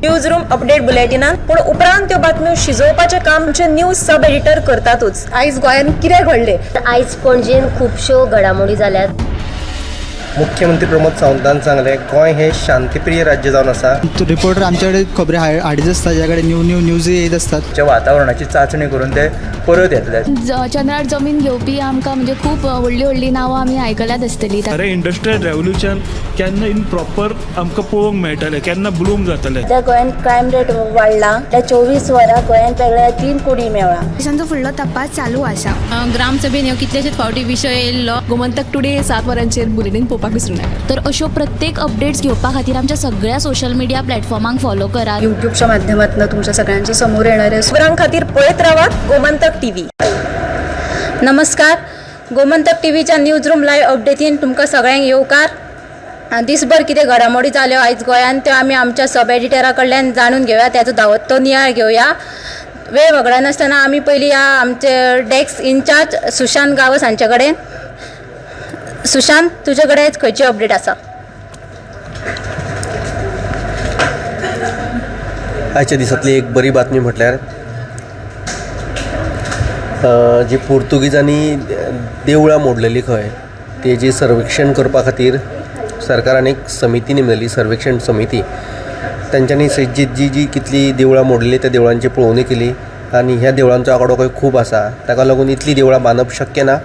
News room update बुलेटिनान, पूण उपरांत त्यो बातम्यो शिजोवपाचें काम आमचे न्यूज सब एडिटर करतातूच. आयज गोंयांत कितें घडलें? आयज पणजेन खुबश्यो घडामोडी जाल्यात. मुख्यमंत्री प्रमोद सावंतान सांगलें, गोंय हें शांतीप्रिय राज्य जावन आसा. रिपोर्टर आमच्याकडे खबरी हाडीत आसता, ज्या कडेन न्यू न्यू न्यूजय येत आसतात. वातावरणाची चांचणी करून ते परत येतले. चंद्रार जमीन घेवपी आमकां म्हणजे खूब व्हडलीं व्हडलीं नांवां आमी आयकल्यात आसतलीं. खरें इंडस्ट्रियल रेवोल्युशन केन्ना इन प्रॉपर आमकां पळोवंक मेळटलें, केन्ना ब्लूम जातलें? सध्या गोंयांत क्रायम रेट वाडला. त्या 24 वरां गोंयांत वेगळ्या 3 कुडी मेवळा. तांचो फुडलो तपास चालू आसा. ग्रामसभेन ह्यो कितलेशेच फावटी विशय येयल्लो. गोमंतक टुडे 7 वरांचेर बुलेटीन पळोवपाक विसरूं नाका. तर अश्यो प्रत्येक अपडेट्स घेवपा खातीर आमच्या सगळ्या सोशल मिडिया प्लॅटफॉर्मांक फॉलो करात. युट्यूबच्या माध्यमातून तुमच्या सगळ्यांच्या समोर येणारे खबरां खातीर पळयत रावात गोमंतक टीव्ही. नमस्कार, गोमंतक टीव्हीच्या न्यूज रूम लायव्ह अपडेटीन तुमकां सगळ्यांक येवकार. दिसभर कितें घडामोडी जाल्यो आयज गोंयांत त्यो आमी आमच्या सब एडिटरा कडल्यान जाणून घेवया, त्याचो धांवतो नियाळ घेवया. वेळ वगडायनासतना आमी पयलीं ह्या आमचे डेस्क इन्चार्ज सुशांत गांवस हांचे कडेन. सुशांत, तुजे कडेन खंयची अपडेट आसा? आयच्या दिसांतली एक बरी बातमी म्हटल्यार जी पुर्तुगीजांनी देवळां मोडलेली खंय, तेजी सर्वेक्षण करपा खातीर सरकारान एक समिती नेमलेली, सर्वेक्षण समिती. तेंच्यांनी जी जी जी कितलीं देवळां मोडलेली त्या देवळांची पळोवणी केली आनी ह्या देवळांचो आंकडो खंय खूब आसा. ताका लागून इतलीं देवळां बांदप शक्य ना.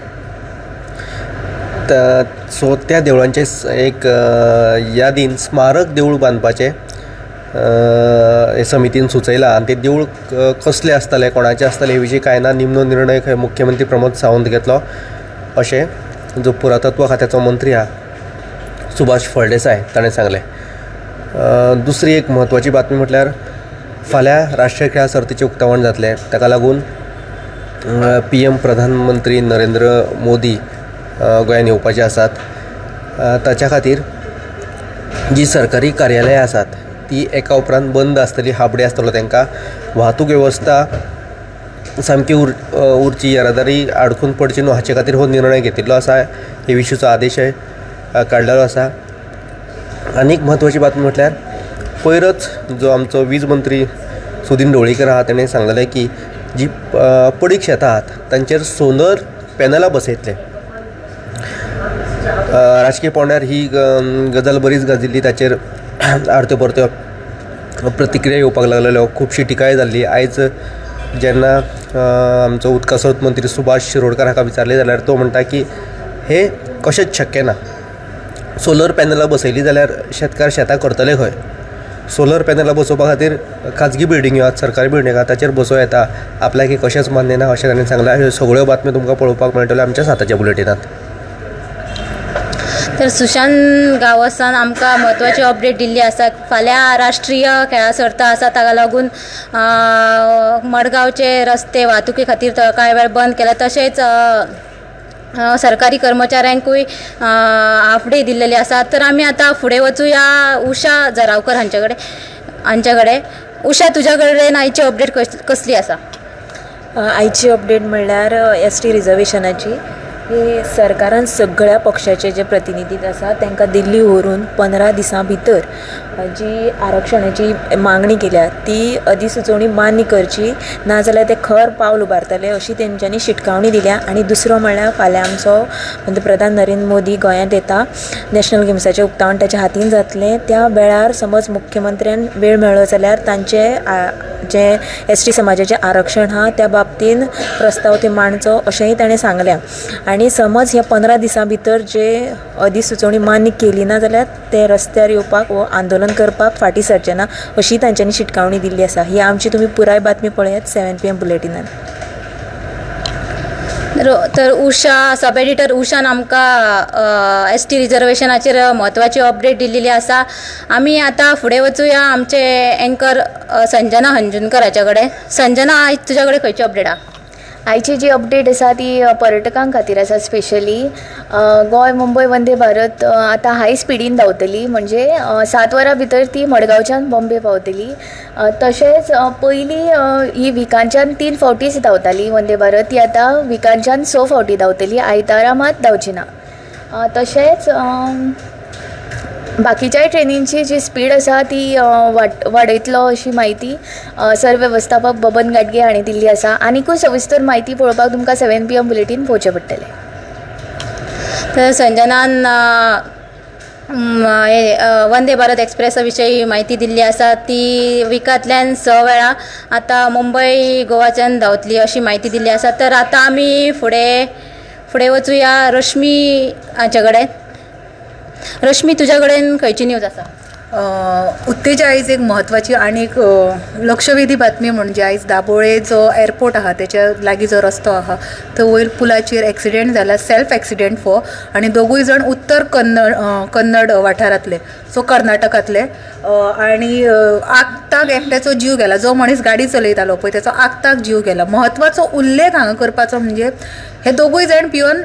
सो त्या देवळांचें एक यादीन स्मारक देवूळ बांदपाचें हे समितीन सुचयलां आनी तें देवूळ कसलें आसतलें, कोणाचें आसतलें हे विशीं कांय ना. निमणो निर्णय खंय मुख्यमंत्री प्रमोद सावंत घेतलो अशें जो पुरातत्व खात्याचो मंत्री आहा सुभाष फळदेसाय ताणें सांगलें. दुसरी एक म्हत्वाची बातमी म्हटल्यार फाल्यां राष्ट्रीय खेळां सर्तीचें उक्तावण जातलें. ताका लागून पी एम प्रधानमंत्री नरेंद्र मोदी गोंयांत येवपाचे आसात. ताच्या खातीर जी सरकारी कार्यालयां आसात ती एका उपरांत बंद आसतली, हाफ डे आसतलो तांकां. वाहतूक वेवस्था सामकी उरची, येरादारी आडखून पडची न्हू हाचे खातीर हो निर्णय घेतिल्लो आसा. हे विशींचो आदेशय काडलेलो आसा. आनीक म्हत्वाची बातमी म्हटल्यार पयरच जो आमचो वीज मंत्री सुदीन ढवळीकर आहा तेणें सांगलेलें की जी पडीक शेतां आहात तांचेर सोलर पॅनलां बसयतले. राजकीय पावंड्यार ही गजाल बरीच गाजिल्ली, ताचेर आरत्यो परत्यो प्रतिक्रिया येवपाक लागलेल्यो, खुबशी टिकाय जाल्ली. आयज जेन्ना आमचो उदका स्रोत मंत्री सुभाष शिरोडकर हाका विचारलें जाल्यार तो म्हणटा की हें कशेंच शक्य ना. सोलर पॅनलां बसयलीं जाल्यार शेतकार शेतां करतले खंय? सोलर पॅनलां बसोवपा खातीर खाजगी बिल्डिंग्यो आहात, सरकारी बिल्डिंग आहात, ताचेर बसोवं येता. आपल्याक हें कशेंच मान्य ना अशें ताणें सांगलां. ह्यो सगळ्यो बातम्यो तुमकां पळोवपाक मेळटल्यो आमच्या 7 बुलेटिनांत. तर सुशांत गांवसान आमकां म्हत्वाची अपडेट दिल्ली आसा. फाल्यां राष्ट्रीय खेळां सर्त आसा, ताका लागून मडगांवचे रस्ते वाहतुकी खातीर कांय वेळ बंद केला. तशेंच सरकारी कर्मचाऱ्यांकूय हाफ डे दिल्लेले आसा. तर आमी आतां फुडें वचुया उषा जरावकर हांचे कडेन. उषा, तुज्या कडेन आयची अपडेट कसली आसा? आयची अपडेट म्हणल्यार एस टी रिजर्वेशनाची की सरकारान सगळ्या पक्षाचे जे प्रतिनिधी आसा तांकां दिल्ली व्हरून 15 दिसां भितर जी आरक्षणाची मागणी केल्या ती अधिसुचोवणी मान्य करची, नाजाल्यार ते खर पावल उबारतले अशी तेंच्यांनी शिटकावणी दिल्या. आनी दुसरो म्हणल्यार फाल्यां आमचो पंतप्रधान नरेंद्र मोदी गोंयांत येता, नॅशनल गेम्साचें उक्तावण ताच्या हातीन जातलें. त्या वेळार समज मुख्यमंत्र्यान वेळ मेळ्ळो जाल्यार तांचे जें एस टी समाजाचें आरक्षण आहा त्या बाबतीन प्रस्ताव ते मांडचो अशेंय ताणें सांगलें. आनी समज ह्या 15 दिसां भितर जे अधिसुचोवणी मान्य केली ना जाल्यार ते रस्त्यार येवपाक वो आंदोलन करपाक फाटीं सरचे ना अशी तांच्यांनी शिटकावणी दिल्ली आसा. ही आमची तुमी पुराय बातमी पळयात 7 PM बुलेटिनान. तर उषा, सब एडिटर उषान आमकां एस टी रिजर्वेशनाचेर म्हत्वाची अपडेट दिल्ली आसा. आमी आतां फुडें वचुया आमचे एंकर संजना हंजुनकर हाच्या कडेन. संजना, आयज तुज्या कडेन खंयची अपडेट आहा? आयची जी अपडेट आसा ती पर्यटकां खातीर आसा. स्पेशली गोंय मुंबय वंदे भारत आतां हाय स्पिडीन धांवतली, म्हणजे 7 वरां भितर ती मडगांवच्यान बॉम्बे पावतली. तशेंच पयलीं ही विकांच्यान 3 फावटीच धांवताली वंदे भारत, ती आतां विकांच्यान 6 फावटी धांवतली, आयतारा मात धांवची ना. तशेंच बाकीच्याय ट्रेनींची जी स्पीड आसा ती वाडयतलो अशी म्हायती सरवेवस्थापक बबन गाडगे हांणी दिल्ली आसा. आनिकूय सविस्तर म्हायती पळोवपाक तुमकां 7 PM bulletin पळोवचें पडटलें. तर संजनान वंदे भारत एक्सप्रेसा विशयी म्हायती दिल्ली आसा. ती विकांतल्यान 6 वेळा आतां मुंबय गोवाच्यान धांवतली अशी म्हायती दिल्ली आसा. तर आतां आमी फुडें फुडें वचुया रश्मी हाचे कडेन. रश्मी, तुज्या कडेन खंयची न्यूज आसा? उत्तेजा आयज एक म्हत्वाची आनी एक लक्षवेधी बातमी म्हणजे आयज दाबोळे जो एअरपोर्ट आहा तेच्या लागीं जो रस्तो आहा थंय वयर पुलाचेर एक्सिडेंट जाला, सेल्फ एक्सिडेंट हो, आनी दोगूय जाण उत्तर कन्नड वाठारांतले, सो कर्नाटकांतले, आनी आक्ताक एकट्याचो जीव गेला. जो मनीस गाडी चलयतालो पळय तेचो आक्ताक जीव गेला. म्हत्वाचो उल्लेख हांगा करपाचो म्हणजे हे दोगूय जाण पिवन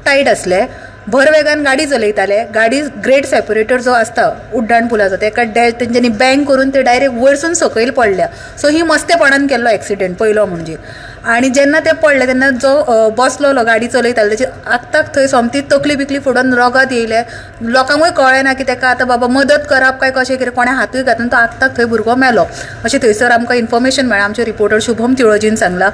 टायट आसले, भर वेगान गाडी चलयताले. गाडी ग्रेड सेपरेटर जो आसता उड्डाण पुलाचो तेका तेंच्यांनी बँग करून ते डायरेक्ट वयरसून सकयल पडल्या. सो ही मस्तेपणान केल्लो एक्सिडेंट पयलो म्हणजे. आनी जेन्ना ते पडले तेन्ना जो बसलोलो गाडी चलयतालो तेची आक्ताक थंय सोमती तकली बिकली फुडोन रगत येयलें. लोकांकूय कळ्ळें ना की तेका आतां बाबा मदत करप काय कशें कितें, कोणें हातूय घातलो तो आक्ताक थंय भुरगो मेलो अशें थंयसर आमकां इन्फॉर्मेशन मेळ्ळें. आमचे रिपोर्टर शुभम तिळोजीन सांगलां.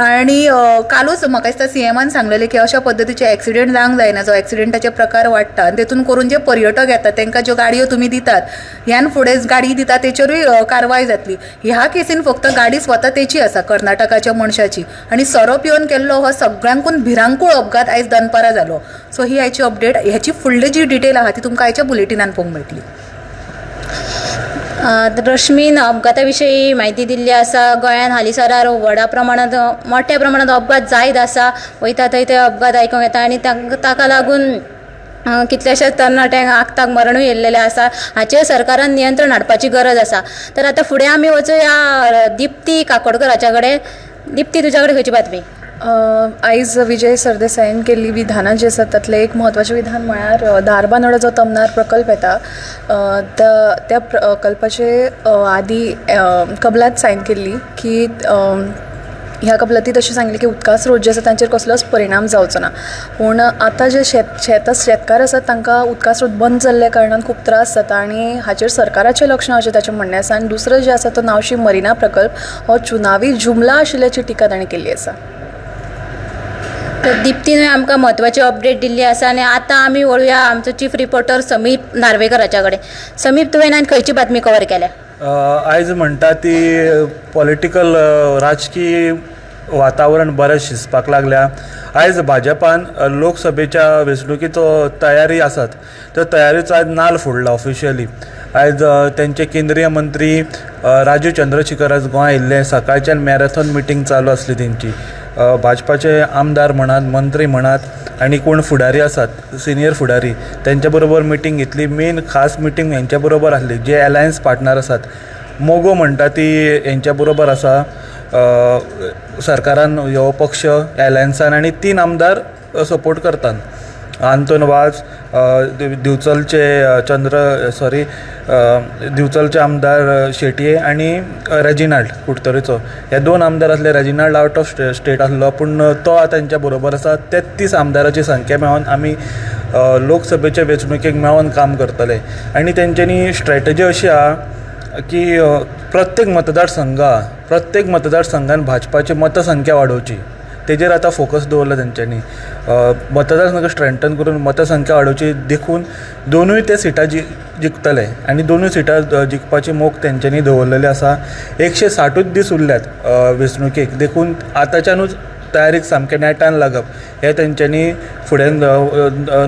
आनी कालूच म्हाका दिसता सीएमान सांगलेलें की अशा पद्दतीचे एक्सिडेंट जावंक जायना, जो एक्सिडेंटाचे प्रकार वाडटा आनी तेतून करून जे पर्यटक येतात तांकां ज्यो गाडयो तुमी दितात ह्यान फुडें गाडी दितात तेचेरूय कारवाय जातली. ह्या केसीन फक्त गाडी स्वता तेची आसा, कर्नाटकाच्या मनशाची, आनी सोरो पिवन केल्लो हो सगळ्यांकून भिरांकूळ अपघात आयज दनपारां जालो. सो ही आयची अपडेट. ह्याची फुडली जी डिटेल आहा ती तुमकां आयच्या बुलेटिनान पळोवंक मेळटली. रश्मीन अपघाता विशयी म्हायती दिल्ली आसा. गोंयांत हालींसरार व्हडा प्रमाणांत मोठ्या प्रमाणांत अपघात जायत आसा. वयता थंय ते अपघात आयकूंक येता आनी ताका लागून कितल्याशाच तरणाट्यांक आक्ताक मरणूय येयल्लेलें आसा. हाचेर सरकारान नियंत्रण हाडपाची गरज आसा. तर आतां फुडें आमी वचुया दिप्ती काकोडकराच्या कडेन. दिप्ती, तुज्या कडेन खंयची बातमी? आयज विजय सरदेसायान केल्लीं विधानां जीं आसात तातलें एक म्हत्वाचें विधान म्हळ्यार धारबांदोडा जो तमनार प्रकल्प येता त्या प्रकल्पाचे आदी कबलात सायन केल्ली की ह्या कबलातींत अशें सांगलें की उदका स्रोत जे आसा तांचेर कसलोच परिणाम जावचो ना. पूण आतां जे शेतकार आसात तांकां उदका स्रोत बंद जाल्ल्या कारणान खूब त्रास जाता आनी हाचेर सरकाराचें लक्ष अशें ताचें म्हणणें आसा. आनी दुसरो जें आसा तो नावशी मरिना प्रकल्प हो चुनावी जुमला आशिल्ल्याची टिका ताणें केल्ली आसा. तर दिप्तीनूय आमकां म्हत्वाची अपडेट दिल्ली आसा आनी आतां आमी वळुया आमचो चीफ रिपोर्टर समीप नार्वेकराच्या कडेन. समीप, तुवें आनी खंयची बातमी कवर केल्या? आयज म्हणटा ती पॉलिटिकल राजकीय वातावरण बरें शिजपाक लागल्या. आयज भाजपान लोकसभेच्या वेंचणुकेचो तयारी आसात त्या तयारीचो आयज नाल फोडला ऑफिशियली. आयज तेंचे केंद्रीय मंत्री राजीव चंद्रशेखर आयज गोंय आयिल्ले. सकाळच्यान मॅरेथॉन मिटींग चालू आसली तेंची. भाजपाचे आमदार म्हणात, मंत्री म्हणात आनी कोण फुडारी आसात सिनियर फुडारी तेंच्या बरोबर मिटींग घेतली. मेन खास मिटींग हेंच्या बरोबर आसली जे एलायन्स पार्टनर आसात. मोगो म्हणटा ती हेंच्या बरोबर आसा सरकारान हो पक्ष एलायन्सान आनी 3 आमदार सपोर्ट करतात. आंतोन वाज, दिवचलचे दिवचलचे आमदार शेटये आनी रेजिनाल्ड कुडतरेचो. हे 2 आमदार आसले. रेजिनाल्ड आवट ऑफ स्टेट आसलो पूण तो आतां तेंच्या बरोबर आसा. 33 आमदाराची संख्या मेळोन आमी लोकसभेच्या वेंचणुकेक मेळोन काम करतले. आनी तेंच्यांनी स्ट्रेटजी अशी आहा की प्रत्येक मतदारसंघान भाजपाची मतसंख्या वाडोवची तेजेर आतां फोकस दवरला तेंच्यांनी. मतदारसंघ स्ट्रेंथन करून मतसंख्या वाडोवची देखून 2 ते सिटां जिखतले आनी 2 सिटां जिखपाची मोख तेंच्यांनी दवरलेली आसा. 160 दीस उरल्यात वेंचणुकेक देखून आतांच्यानूच तयारीक सामकें नेटान लागप हें तेंच्यांनी फुडें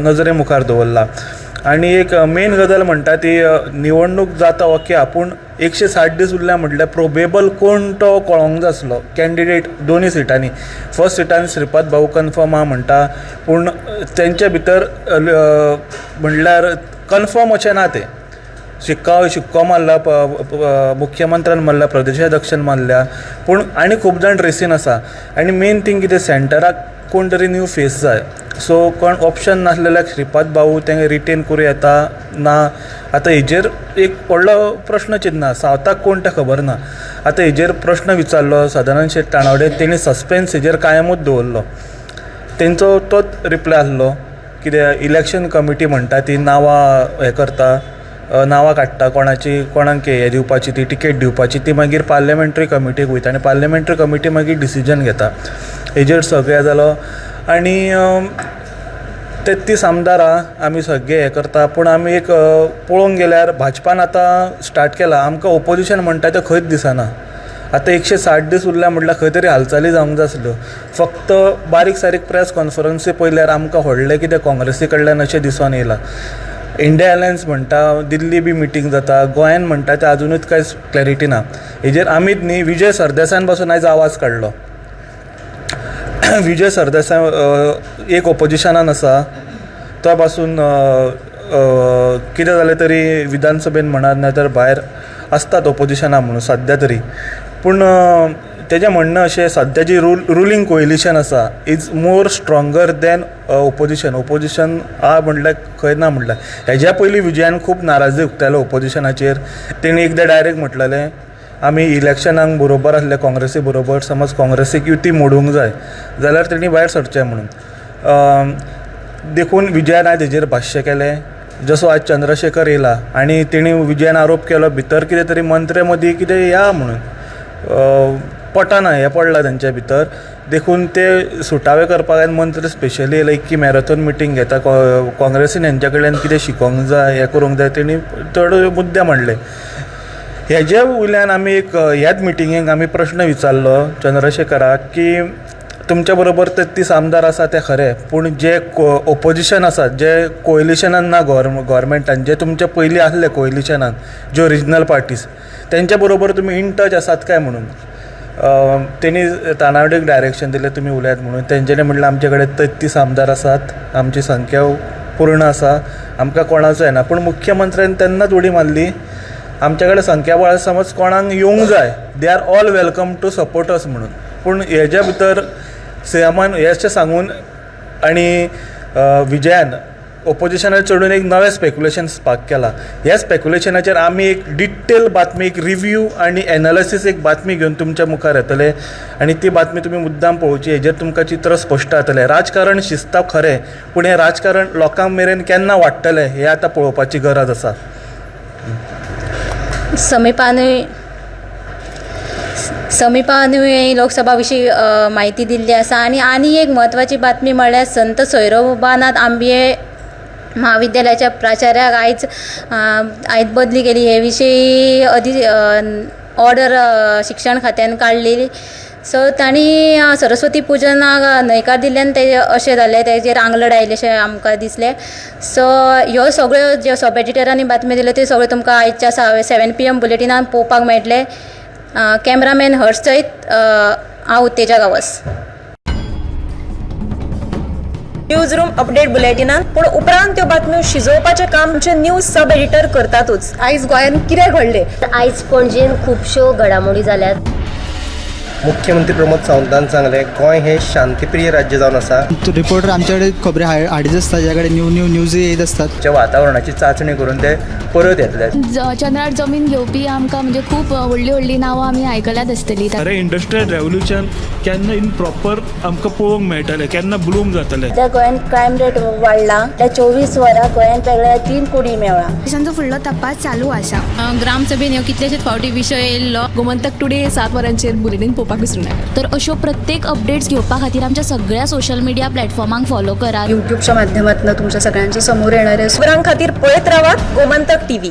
नजरे मुखार दवरलां. आनी एक मेन गजाल म्हणटा ती निवडणूक जाता ओके पूण 160 दीस उरल्या म्हटल्यार प्रोबेबल कोण तो कळोंक जाय आसलो कॅन्डिडेट 2 सिटांनी. फर्स्ट सिटान श्रीपाद भाऊ कन्फर्म आहा म्हणटा पूण तेंच्या भितर म्हणल्यार कन्फर्म अशें ना. तें शिक्को मारला, मुख्यमंत्र्यान मारला, प्रदेशाध्यक्षान मारल्या, पूण आनी खूब जाण रेसीन आसा. आनी मेन थींग कितें सेंटराक कोण तरी न्यू फेस जाय. सो कोण ऑप्शन नासलेल्याक श्रीपाद भाऊ तें रिटेन करूं येता ना आतां हेजेर एक व्हडलो प्रश्न चिन्न. सावथाक कोण तें खबर ना. आतां हेजेर प्रश्न विचारलो सदानंद शेट तानावडे, तेणी सस्पेन्स हेजेर कायमूच दवरलो. तेंचो तोच रिप्लाय आसलो कितें इलेक्शन कमिटी म्हणटा ती नांवां हें करता. नांवां काडटा कोणाची, कोणाक हें दिवपाची, ती टिकेट दिवपाची, ती मागीर पार्लिमेंटरी कमिटीक वयता आनी पार्लिमेंटरी कमिटी मागीर डिसिजन घेता. हेजेर सगळें जालो आनी 33 आमदार आहा, आमी सगळे हें करता, पूण आमी एक पळोवंक गेल्यार भाजपान आतां स्टार्ट केलां. आमकां ओपोजिशन म्हणटा तें खंयच दिसना. आतां 160 दीस उरल्या म्हटल्यार खंय तरी हालचाली जावंक जाय आसल्यो. फक्त बारीक सारीक प्रेस कॉन्फरन्सी पळयल्यार आमकां व्हडलें कितें काँग्रेसी कडल्यान अशें दिसोन येयला. इंडिया अलायन्स म्हणटा, दिल्ली बी मिटींग जाता, गोंयान म्हणटा तें आजुनूच कांय क्लॅरिटी ना. हेजेर आमीच न्ही, विजय सरदेसायान पासून आयज आवाज काडलो. विजय सरदेसाय एक ओपोजिशनान आसा, तो पासून कितें जालें तरी विधानसभेन म्हणात ना तर भायर आसतात ओपोजिशना म्हणून सद्या तरी. पूण तेजें म्हणणें अशें, सद्या जी रुलींग कोएलिशन आसा is more stronger than opposition. Opposition आहा म्हणल्यार खंय ना म्हणल्यार. हेज्या पयलीं विजयान खूब नाराजी उक्तायलो ओपोजिशनाचेर. तेणी एकदां डायरेक्ट म्हटलेलें, आमी इलेक्शनाक बरोबर आसले काँग्रेसी बरोबर, समज काँग्रेसीक युती मोडूंक जाय जाल्यार तेणी भायर सरचें म्हणून. देखून विजयान आयज हेजेर भाश्य केलें. जसो आयज चंद्रशेखर येयला आनी तेणी विजयान आरोप केलो भितर कितें तरी मंत्र्या मदीं कितें या म्हणून पटना हें पडलां तेंच्या भितर. देखून ते सुटावे करपाक आयज मंत्री स्पेशली येयला की मॅरेथॉन मिटींग घेता, काँग्रेसीन हेंच्या कडल्यान कितें शिकोंक जाय, हें करूंक जाय, तेणी चड मुद्दे मांडले. हेजे वयल्यान आमी एक ह्याच मिटिंगेक आमी प्रश्न विचारलो चंद्रशेखराक की तुमच्या बरोबर 33 आमदार आसा ते खरें, पूण जे ओपोजिशन आसा, जे कोएलिशनान ना गोवोरमेंटान, जे तुमचे पयलीं आसले कोएलिशनान, ज्यो रिजनल पार्टीज, तेंच्या बरोबर तुमी इन टच आसात काय म्हणून. तेणी तानावडीक डायरेक्शन दिलें तुमी उलयात म्हणून. तेंच्यांनी म्हणलें आमचे कडेन 33 आमदार आसात, आमची संख्या पूर्ण आसा, आमकां कोणाचो येना. पूण मुख्यमंत्र्यान तेन्नाच उडी मारली, आमचे कडेन संख्या बळ समज कोणाक येवंक जाय, they are all welcome to support us म्हणून. पूण हेज्या भितर सीएमान हें सांगून आनी विजयान ओपोजिशनार चडून एक नवें स्पेक्युलेशन स्पार्क केलां. ह्या स्पेक्युलेशनाचेर आमी एक डिटेल बातमी, एक रिव्यू आनी एनालिसीस एक बातमी घेवन तुमच्या मुखार येतले आनी ती बातमी तुमी मुद्दाम पळोवची. हेजेर तुमकां चित्र स्पश्ट जातलें. राजकारण शिजता खरें, पूण हें राजकारण लोकां मेरेन केन्ना वाडटलें हें आतां पळोवपाची गरज आसा. समीपानूय लोकसभा विशीं म्हायती दिल्ली आसा. आनी आनी एक म्हत्वाची बातमी म्हळ्यार संत सोयरोबानाथ आंबिये म्हाविद्यालयाच्या प्राचार्याक आयज आयज बदली केली. हे विशीं ऑर्डर शिक्षण खात्यान काडली. सो तांणी सरस्वती पुजनाक न्हयकार दिल्ल्यान ते अशें जालें, तेजेर आंगलट आयलें अशें आमकां दिसलें. सो ह्यो सगळ्यो ज्यो सब एडिटरांनी बातम्यो दिल्यो त्यो सगळ्यो तुमकां आयच्या 7 PM बुलेटिनान पळोवपाक मेळटलें. कॅमेरामॅन हर्ष सयत हांव उत्तेजा गांवस. न्यूज रूम अपडेट बुलेटिनान पूण उपरांत त्यो बातम्यो शिजोवपाचें काम आमचे न्यूज सब एडिटर करतातूच. आयज गोंयांत कितें घडलें? आयज पणजेन खुबश्यो घडामोडी जाल्यात. मुख्यमंत्री प्रमोद सावंतान सांगलें, गोंय हें शांतीप्रिय राज्य जावन आसा. रिपोर्टर आमचे कडेन खबरी हाडीत आसता, ज्या कडेन न्यू न्यू न्यूजय येत आसतात. वातावरणाची चांचणी करून ते परत येतले. चंद्रार जमीन घेवपी आमकां म्हणजे खूब व्हडलीं व्हडलीं नांवां आमी आयकल्यात आसतलीं. खरें इंडस्ट्रियल रेवोल्युशन केन्ना इन प्रॉपर आमकां पळोवंक मेळटलें, केन्ना ब्लूम जातलें. सध्या गोंयांत क्रायम रेट वाडला. त्या 24 वरां गोंयांत वेगळ्या 3 कुडी मेवळा. तांचो फुडलो तपास चालू आसा. ग्रामसभेन ह्यो कितलेशेच फावटी विशय येयल्लो. गोमंतक टुडे 7 वरांचेर बुलेटीन पळोवपाक विसरूं नाका. तर अश्यो प्रत्येक अपडेट्स घेवपा खातीर आमच्या सगळ्या सोशल मिडिया प्लॅटफॉर्मांक फॉलो करात. यूट्यूबच्या माध्यमातून तुमच्या सगळ्यांच्या समोर येणारे खबरां खातीर पळयत रावात गोमंतक टीव्ही.